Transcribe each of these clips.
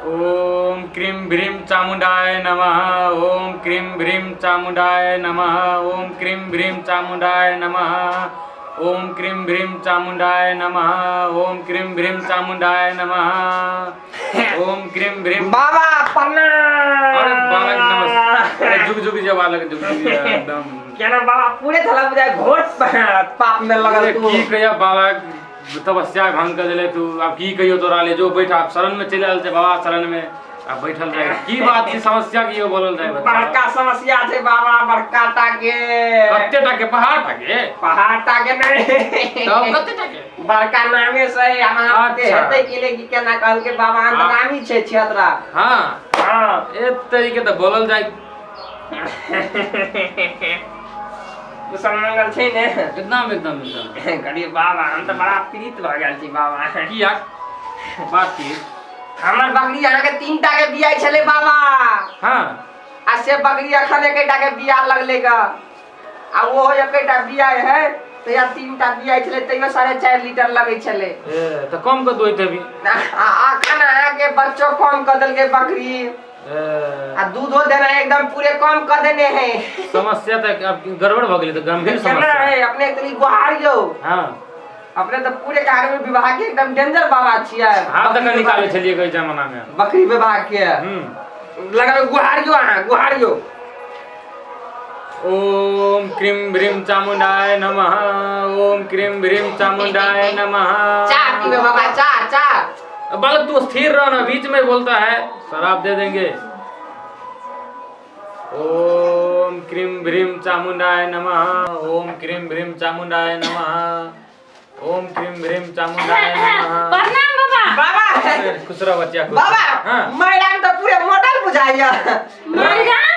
ओम क्रीं भ्रीं चामुंडाय नमः। ओम क्रीं भ्रीं चामुंडाय नमः। ओम क्रीं भ्रीं चामुंडाय नमः। ओम क्रीं भ्रीं चामुंडाय नमः। ओम क्रीं भ्रीं चामुंडाय नमः। ओम क्रीं भ्रीं। बाबा प्रणाम। अरे बालक नमस्ते। अरे जुग जुग जे बालक, जुग जुग जे एकदम। केना बाबा पूरे थला बुझाय घोर पाप में लगल अरे तू। की कहिया बालक, तपस्या भंग कर देले तू। अब की कहियो तोरा ले जो बैठ, आप शरण में चलि आयल छै बाबा शरण में, आ बैठल जाय। की बात छै समस्या की यो बोलल जाय बच्चा। बड़का समस्या छै बाबा, बड़का टा के। कते टा के? पहाड़ टा के? पहाड़ टा के नहीं। तब कते टा के? बड़का नामे से अहाँ अच्छा। हेतै कि नहि कि केना कहलकै बाबा, अंतरामी छै क्षेत्र। हाँ। हाँ। ए तरीके तऽ बोलल जाय। कुशल मंगल छै ने? एकदम एकदम एकदम। गरीब बाबा, हम तऽ बड़ा पीड़ित भऽ गेल छी बाबा। किया, बात की? हमर बकरी अहाँके 3 टा के बियाइ छलै बाबा। आ से बकरी अखन एकेटा के बिया लगलै ग, आ ओहो एकेटा बियाइ है तऽ या 3 टा बियाइ छलै तैयो 4.5 लीटर लगै छलै। ए तऽ कम कऽ दोइत हेबी। आ अखन अहाँके बच्चो कम कऽ देलकै बकरी। ए, आ दूधो देना एकदम पूरे कम कऽ देने है। समस्या तऽ अब गड़बड़ भऽ गेलै तऽ गंभीर केना समस्या है अपने तनी गुहारियो। अपने तऽ पूरे कार्य विभाग के एकदम डेंजर बाबा छियै। हाथ तक निकालै छलियै ओहि जमाना में। बकरी विभाग के। लगा गुहारियो, अहाँ गुहारियो। ओम क्रीं भ्रीं चामुंडाय नमः। ओम क्रीं भ्रीं चामुंडाय नमः। चाय पीबे बाबा, चाय चाय। बालक तू स्थिर रह ना, बीच में बोलता है, शराब दे देंगे। ओम क्रीं भ्रीं चामुंडाय नमः। ओम क्रीं भ्रीं चामुंडाय नमः। ओम क्रीं भ्रीं चामुंडाय नमः। प्रणाम बाबा। बाबा। अरे, खुश रहो बच्चा, खुश बाबा। रहो। हाँ। मैडम तो पूरे मॉडल बुझाइया। मैडम?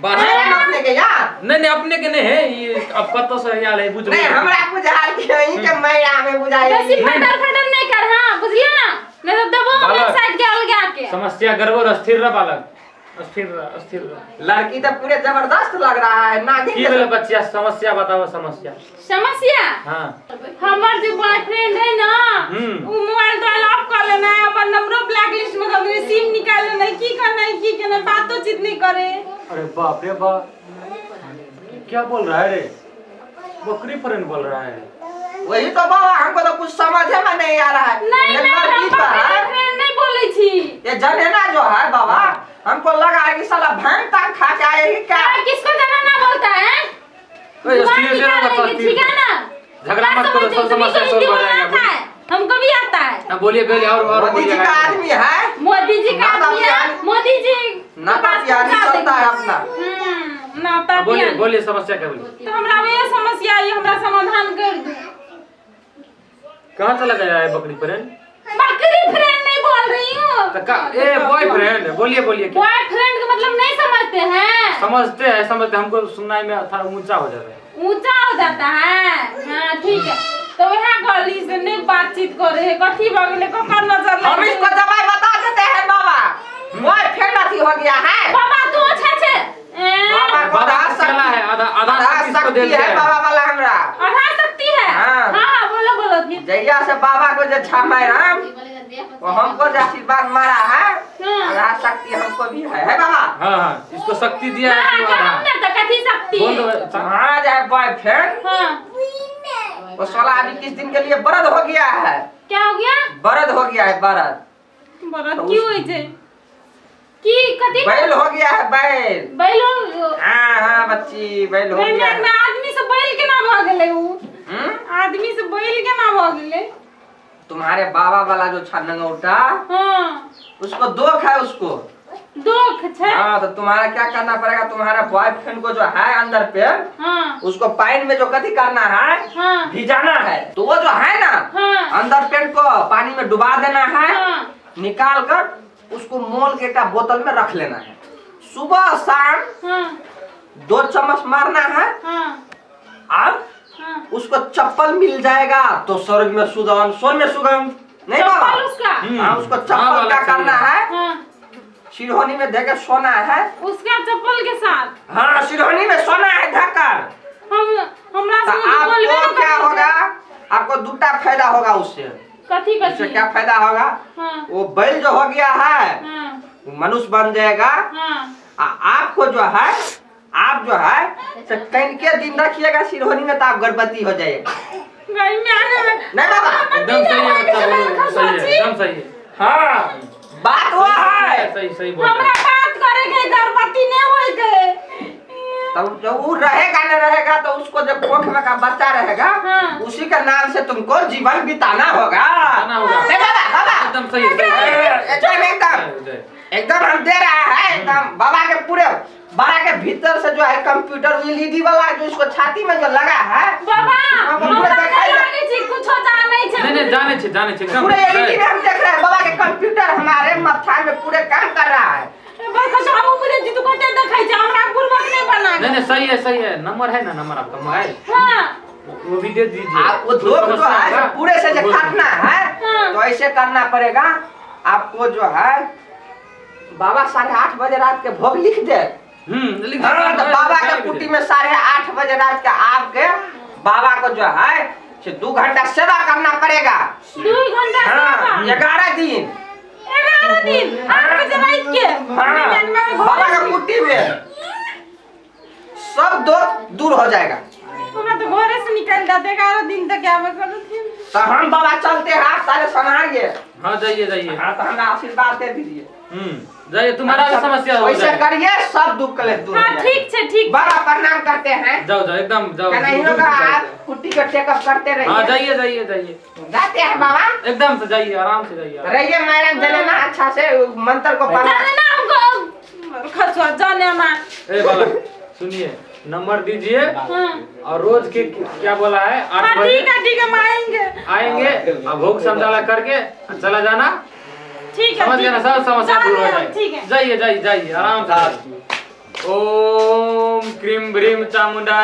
बस। मैडम अपने के यार। नहीं नहीं, अपने के नहीं है ये। अब कत्तो से आयल है बुझ। नहीं, हमरा बुझाल कि अहीं के मैडम में बुझाइया। बेसी फटर फटर नहीं कर, हाँ, बुझलिए ना? नहीं तो दबो बालक। एक साइड के अलगा के। समस्या गड़बड़, स्थिर रह बालक, स्थिर रह, स्थिर रह। लड़की तो पूरे जबरदस्त लग रहा है नागिन की के। भेलै बच्चिया, समस्या बताओ, समस्या। समस्या? हाँ। हमर जे बॉयफ्रेंड है ना, उ मोबाइल तोबाइल ऑफ कर लेना है, हमर नंबरो ब्लैक लिस्ट में कर देने, सिम निकाल लेना है, की करना है की करना है, बातो चीत नहीं करे। अरे बाप रे बाप, क्या बोल रहा है रे? बकरी फ्रेंड बोल रहा है। वही तो बाबा, हमको तो कुछ समझ में नहीं आ रहा है। नहीं ये नहीं, लड़की हम तो बकरी है फ्रेंड नहीं बोले छी। ये जनेना जो है बाबा, हमको लगा है कि साला भांग तांग खा के आएगी क्या। अरे, किसको जनाना बोलता है? ओए, जुबान स्थिर से निकाल रहो बच्चा, लेंगे, स्थिर ठीक है से। ना? झगड़ा क्या मत करो, समझते सब हो? तुम्हें समस्या को सोल्व हिंदी हो बोलना जाएगा। आता है? हमको भी आता है। हाँ, बोलिए बोलिए और मोदी बोलिए जी का आगे। आदमी है। मोदी जी का ना आदमी है, पियानी- मोदी जी ना के पास पियानी पहुंचा चलता है देंगे। अपना। नाता बोलिए पियानी। बोलिए, समस्या क्या बोलिए। तो हमरा ये समस्या है, हमरा समाधान कर दो। कहाँ चला गया है बकरी फ्रेंड? बकरी फ्रेंड नहीं बोल रही हूँ। तो का ए बॉयफ्रेंड, बोलिए बोलिए क्या? बॉयफ्रेंड का मतलब नहीं समझते हैं? समझते हैं, समझते हैं, हमको सुनने में थोड़ा ऊंचा हो जाता है। ऊंचा हो जाता है, हाँ ठीक है। तो वह गली से नहीं बातचीत करे है, कथी भऽ गेलै, ककर नजर हम लागि इसको गेलै? दवाई बता देते हैं बाबा, बॉयफ्रेंड अथी हो गया है। बाबा तू अच्छा छे ए, बाबा को बाबा आधा का चला शक्ति है, आधा आधा आधा शक्ति इसको दे शक्ति दिया है है। बाबा वाला हमरा। आधा शक्ति है। हाँ। हाँ हाँ, बोलो बोलो फिर। जहिया से बाबा को जो छा राम वो हमको जो आशीर्वाद मारा है, आधा शक्ति हमको भी है बाबा। हाँ हाँ, इसको शक्ति दिया है हाँ तू कहू आधा। ने तऽ कथी शक्ति? बोल दो। तुम्हारा जो है बॉयफ्रेंड, वो 16 अभी किस दिन के लिए बरद हो गया है। क्या हो गया? बरद हो गया है, बरद। बरद की होइ छै? की कथी? बैल हो गया है, बैल। बैल हो? हाँ हाँ बच्ची, बैल हो गया में है। आदमी से बैल केना भऽ गेलै उ? हम्म? आदमी से बैल केना भऽ गेलै? तुम्हारे बाबा वाला जो था नंगौटा, उसको दोख है उसको। दोख छै? हाँ, तो तुम्हारा क्या करना पड़ेगा, तुम्हारा बॉयफ्रेंड को जो है अंदर पे, उसको पानी में जो कथी करना है, भिजाना है। तो वो जो है ना, अंदर पेंट को पानी में डुबा देना है। निकाल कर उसको मोल के का बोतल में रख लेना है। सुबह शाम 2 चम्मच मारना है। और उसको चप्पल मिल जाएगा तो स्वर्ग में सुगंध, स्वर्ग में सुगंध नहीं बाबा। चप्पल उसका? हाँ, उसको हाँ, चप्पल बालक क्या सही करना है। है, सिरहोनी में धके सोना है। उसका चप्पल के साथ? हाँ, सिरहोनी में सोना है धकर। हम हमरा तो से बोलबे आपको न क्या करै छै। होगा, आपको दूटा फायदा होगा उससे। कथी? उससे कथी? क्या फायदा होगा? वो बैल जो हो गया है, मनुष्य बन जाएगा। हाँ। आपको जो है, आप जो है तो कन के दिन रखिएगा सिरहोनी में तो आप गर्भवती हो जाइएगा। गई में आने में नहीं बाबा एकदम सही है बच्चा, बोलो सही है, एकदम सही है। हाँ बात वो है। सही सही बोल रहे हमरा बात करे के गर्भवती नहीं होय के। तब जब वो रहेगा न रहेगा तो उसको जब कोख में का बच्चा रहेगा, हाँ। उसी के नाम से तुमको जीवन बिताना होगा। बिताना होगा। नहीं बाबा, बाबा। एकदम सही है, सही है। एकदम एकदम जय। एकदम हम दे रहा है एकदम बाबा के पूरे बाबा के भीतर से जो है कंप्यूटर एलईडी वाला जो इसको छाती में जो लगा है बाबा हम पूरा हमरा दिखाई नहीं दे- लागे छै, कुछो जानै छै। नहीं नहीं जाने छे, जाने छे, एकदम पूरे एलईडी में जय। हम देख रहे हैं बाबा के कंप्यूटर हमारे माथा में पूरे काम कर रहा है। बस हमहूँ बुझै छी, तू कते देखै छै, हमरा बुड़बक नहि बना। नहीं नहीं सही है, सही है। नंबर है ना, नंबर आपका मोबाइल हाँ। वो भी दे दीजिए। आप वो कोई दो जो समस्या है होगा, पूरे से जो बोल काटना है हाँ। तो ऐसे करना पड़ेगा आपको। जो है बाबा 8:30 बजे रात के भोग लिख दे। लिख हाँ, दीजिए। तो बाबा के कुटी में 8:30 बजे रात के आपके बाबा को जो है से 2 घंटा सेवा करना पड़ेगा। 2 घंटा हाँ, सेवा? 11 दिन। 11 दिन 8 बजे रात के। हाँ, बाबा के कुटी में सब दोष दूर हो जाएगा। हमरा तो घरे से निकाल देते, 11 दिन तक आवे करथिन। तो हम बाबा चलते हैं, आप सारे संभालिए। हाँ जाइए जाइए। हाँ तो हमें आशीर्वाद दे दीजिए। जाइए, तुम्हारा भी समस्या हो वैसे जाएगा। करिए सब दुख कलेश दूर हो हाँ जाएगा। ठीक है, ठीक। बाबा प्रणाम करते हैं। जाओ जाओ एकदम जाओ। क्या नहीं दूर होगा, जाइए। आप कुट्टी का टेकअप करते रहिए। हाँ जाइए जाइए जाइए। जाते हैं बाबा, एकदम से जाइए, आराम से जाइए। रहिए मैडम, चले ना अच्छा से मंत्र को पढ़ा। जाने ना हमको खसुआ जाने ना। ए बाबा सुनिए, नंबर दीजिए। हाँ। और रोज के क्या बोला है 8 हाँ बजे ठीक है, ठीक है, हम आएंगे। आएंगे और भोग समझाला करके चला जाना। ठीक है, समझ गए ना, सब समस्या दूर हो जाएगी। ठीक है, जाइए जाइए जाइए आराम से। ओम क्रीम भ्रीम चामुंडा।